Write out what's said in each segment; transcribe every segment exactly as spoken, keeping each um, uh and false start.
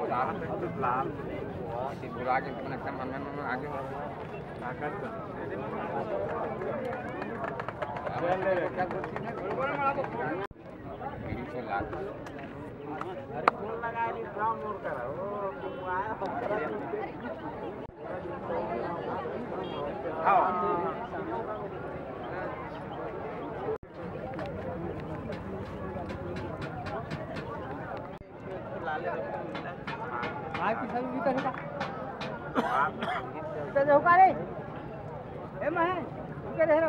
लाल, लाल, बुरा के एकदम, एकदम, आगे। आज की सभी इधर है। इधर देखो का रे? ए मैं, इधर है।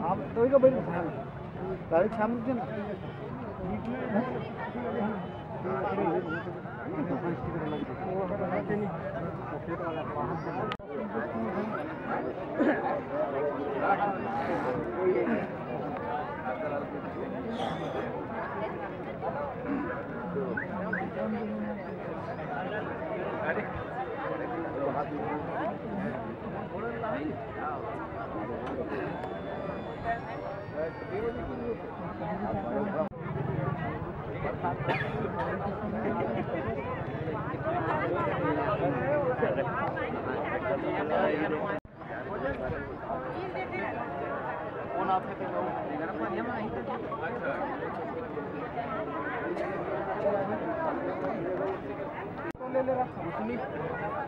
आप तो इधर बैठ, गाड़ी छाम दीजिए ना।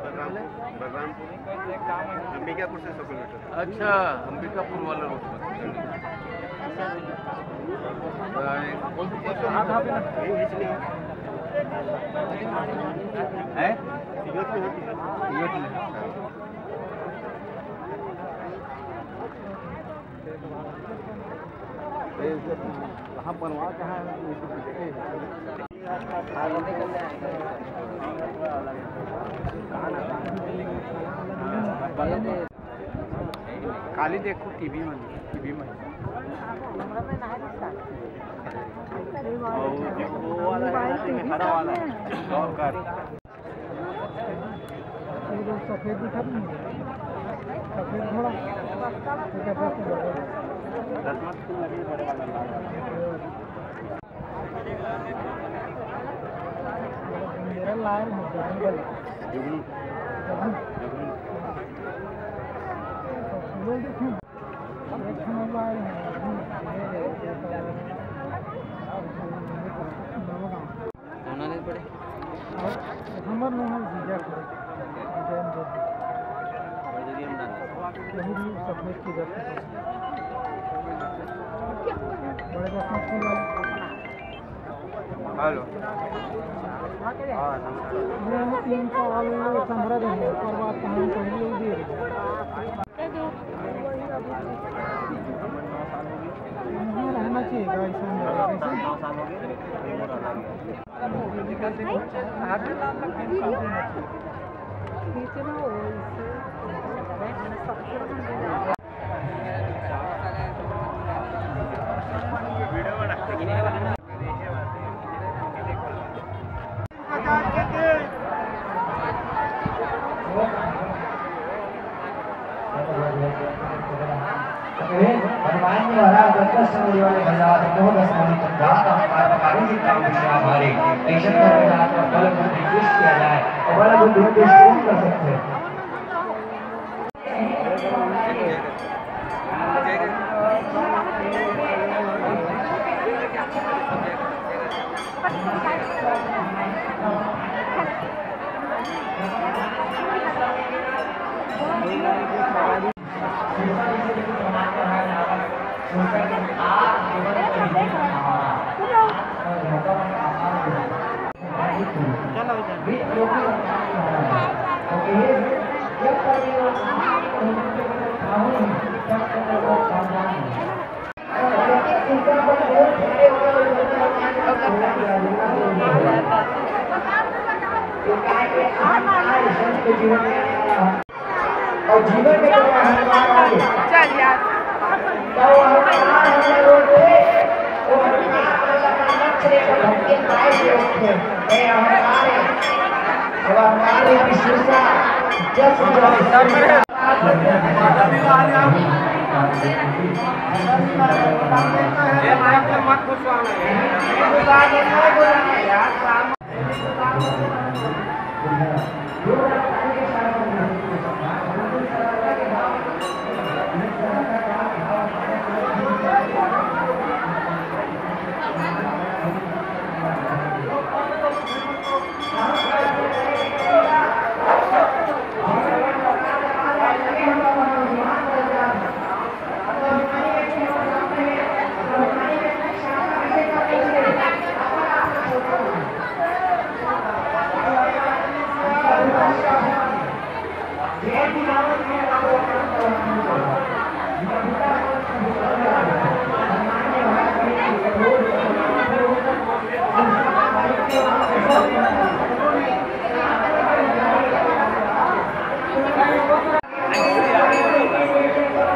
बलरामपुर, बलरामपुर, अंबिकापुर से सौ किलोमीटर। अच्छा, अंबिकापुर वाला रोड पर। हैं? कहाँ बनवा, कहाँ है? काली देखो टीवी में, टीवी में। वो वाला है ना, हरा वाला है। ये जो सफेद दिखा दी, सफेद घोड़ा। मेरा लायर है, जंगल। जंगल। कौन आने पड़े? हमर नोहर जीजा के। वही भी सफेद की जाती है। बड़े बसंत फूल वाली। हेलो। हाँ, नमस्कार। ये तीन सौ वाले संभरा देंगे, पर बात कहाँ कहीं लोग दे रहे हैं। यहाँ रहना चाहिए, गाइस, हम लोग। हनुमान जी महाराज दस दस मुड़ी वाले भंडार, नौ दस मुड़ी तक जात अहंकार पकावे जी काम विश्राम हरे। ऐसन धर्म जात पर बल बुद्धि दृष्टि किया जाए और बल बुद्धि दृष्टि कौन कर सकते हैं? और जीवन में कोई अहंकार आ गया, चल यार। तो अहंकार हम लोग थे, वो अहंकार वाला का लक्ष्य है, तो भक्ति काय से उठे? ए, अहंकार है। अब अहंकार है, विष्णु का जस जस।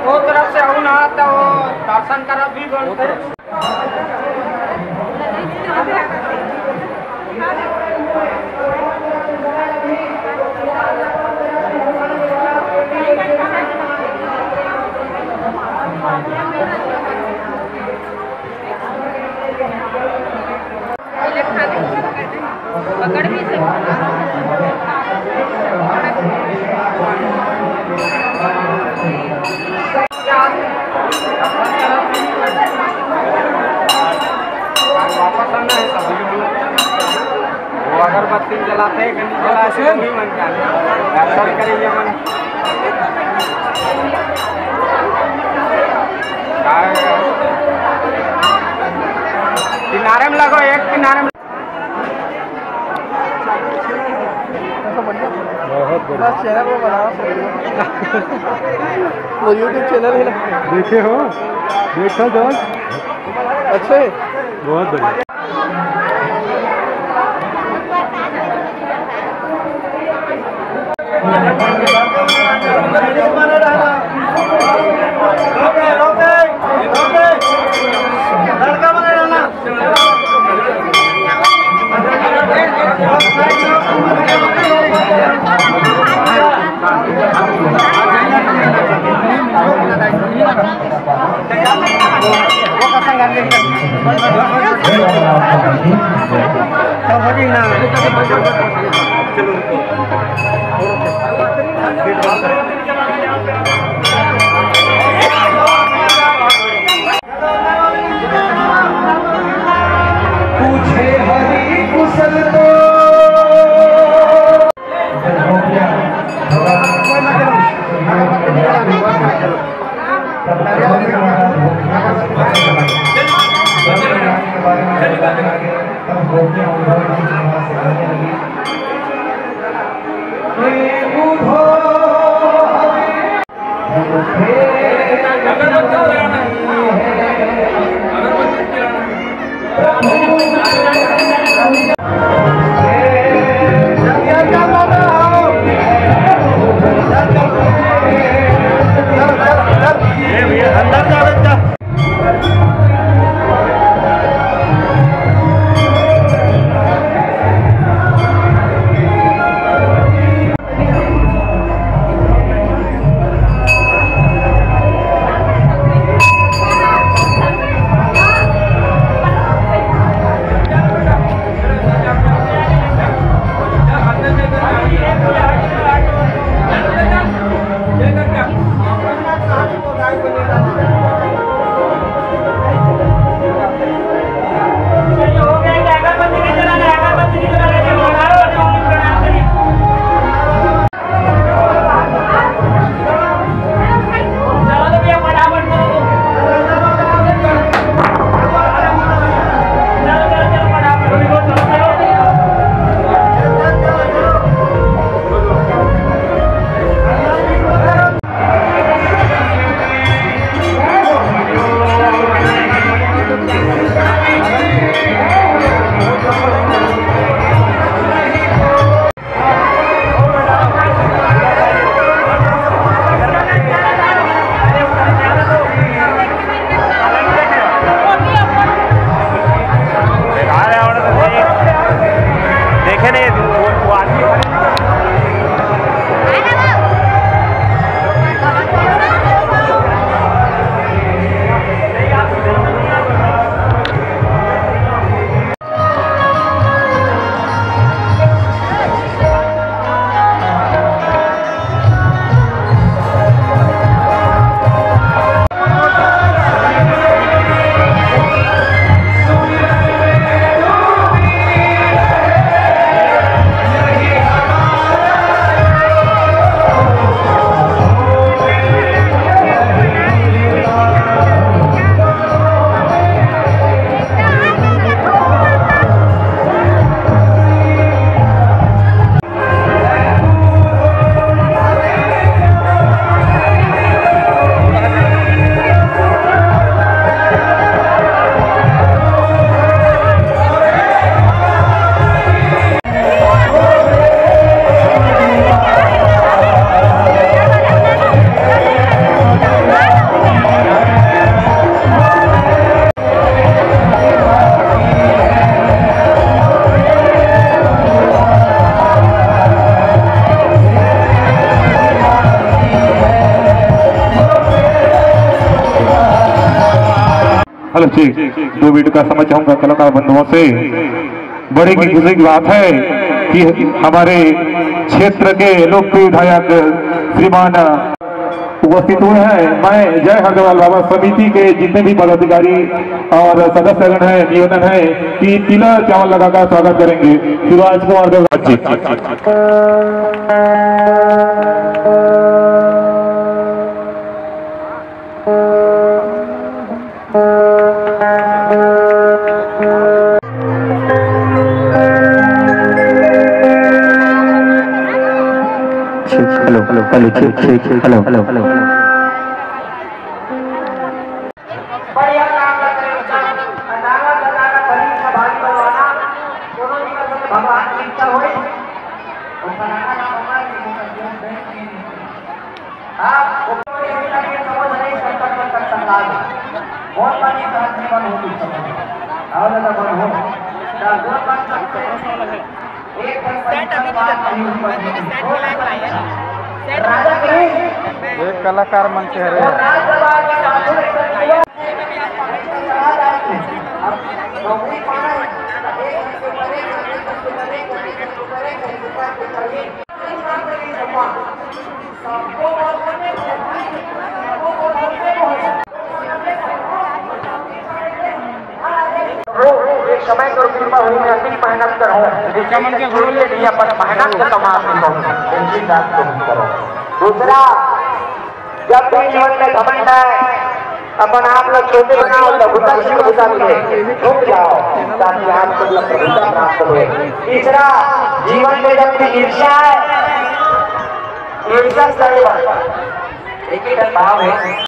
वो तरफ से आऊ ना, तो दर्शन करब भी बोलते। पकड़ भी सकते। वापस आना है सब। वो अगरबत्ती जलाते हैं कि नहीं जलाते, वो भी मन का। ऐसा भी करेंगे मन। किनारे में लगो, एक किनारे में। बहुत बढ़िया। बस चैनल को बनाओ। वो YouTube चैनल है ना। देखे हो? देखा जाओ। अच्छे। बहुत बढ़िया। पूछे हरि कुशल तो। हेलो जी, दो मिनट का समय चाहूंगा कलाकार बंधुओं से। बड़ी की खुशी की बात है कि हमारे क्षेत्र के लोकप्रिय विधायक श्रीमान उपस्थित हुए हैं। मैं जय हरदेवाल बाबा समिति के जितने भी पदाधिकारी और सदस्यगण हैं, निवेदन है कि तिलक चावल लगाकर स्वागत करेंगे शिवराज कुमार देव जी। ठीक, हेलो, हेलो, हेलो, ठीक, ठीक, हेलो, हेलो, हेलो। बढ़िया काम करते हैं, बच्चा। अचानक, अचानक बड़ी सभा बनवाना, दोनों की तरफ से भगवान की इच्छा हुई। वो बनाना का भगवान की इच्छा हुई। हाँ, वो कोई ऐसा नहीं समझ नहीं सकता, कर सकता काम। बहुत बड़ी बात नहीं बन होती समझ। और अगर बन हो, तो बहुत बात करते हैं। एक बार सेट अभी नहीं करना है, पहले सेट लेके आए हैं। सेट राजा करीब। एक कलाकार मंच है रे। और राज दरबार का ठाकुर एकदम युवा। अब नौकरी पाना है। एक समय तो कृपा हुई, मैं अधिक मेहनत करूँ, लेकिन चूल्हे भी अपन मेहनत से कमा सकूँ, इसी बात को भी करो। दूसरा, जब भी जीवन में घमंड है, अपन आप लोग छोटे बनाओ, लघुता से लघुता मिले, झुक जाओ, ताकि आपको लघुता प्राप्त हो। तीसरा, जीवन में जब भी ईर्ष्या है, ईर्ष्या से आगे बढ़, एक ही भाव है।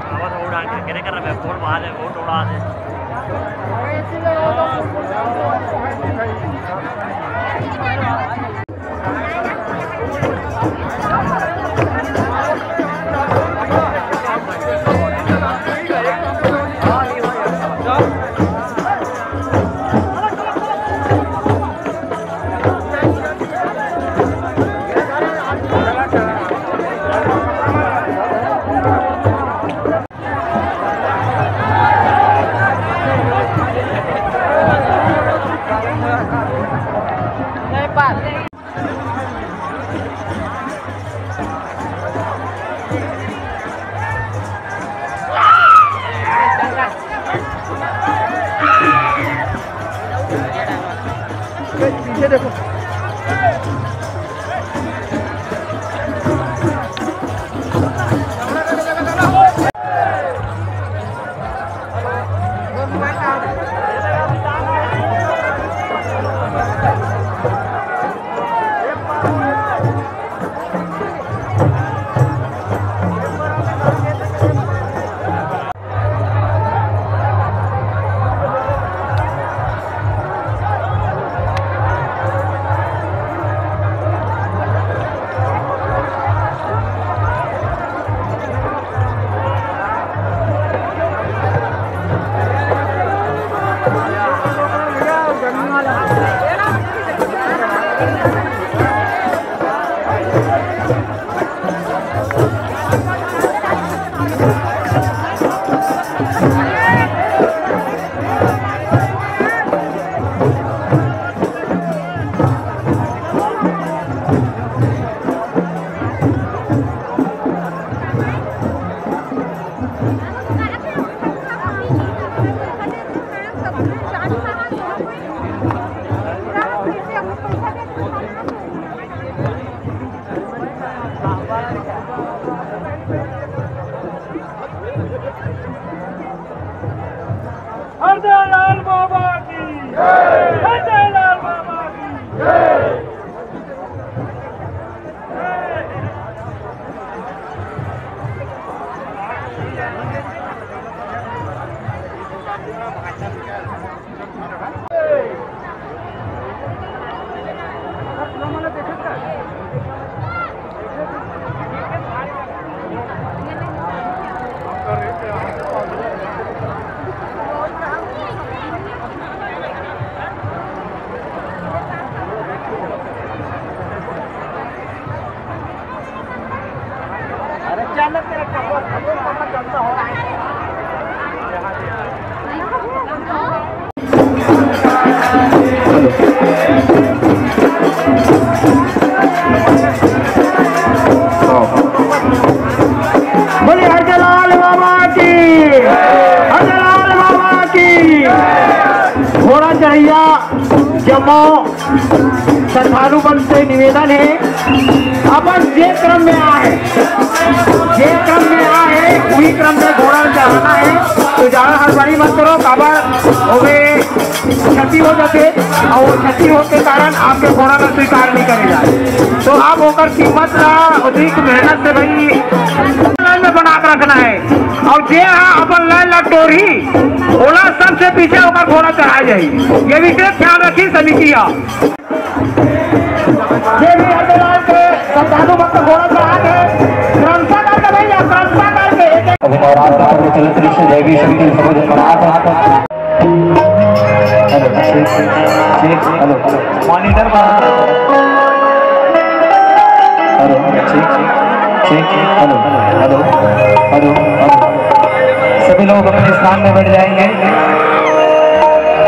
आवाज उड़ा के, केने कर रहा है, फोन बाहर है, वो उड़ा दे। पीछे देखो। हरदयाल बाबा की जय। हरदयाल बाबा की जय। बोलिए हरजलाल बाबा की, हरजलाल बाबा की। घोड़ा चढ़ैया जम्मो श्रद्धालु मन से निवेदन हे, अपन जे क्रम में आहे, जे क्रम में आहे, उही क्रम में घोड़ा चढ़ाना हे। तो ज्यादा हड़बड़ी मत करो, काबर होवे क्षति हो जाथे, अउ क्षति होए के कारण आपके घोड़ा ला स्वीकार नहीं करे जाए। तो आप ओकर कीमत ला अधिक मेहनत से भाई लाइन में बना के रखना हे, अउ जे हा अपन लाइन ला टोरही, ओला सबसे पीछे ओकर घोड़ा चढ़ाए जाही। ये विशेष ध्यान रखी समिति हा। जे भी हरदलाल के श्रद्धालु भक्त घोड़ा चढ़ा के क्रमशः करके भैया, क्रमशः करके एक एक अभी नवरात्र पर्व चलत रहिस हे, देवी शक्ति सबो झन मनात हे। Hello, check, check, hello, monitor बना। Hello, check, check, hello, hello, hello, hello. सभी लोग अपने स्थान में बैठ जाएंगे।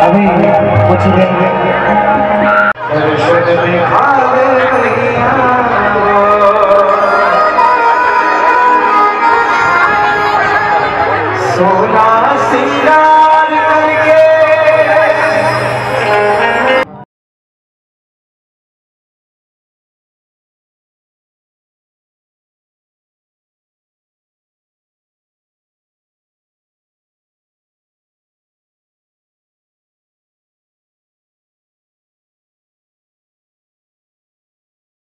अभी कुछ ही देर में दर्शन दिखा दे मैया।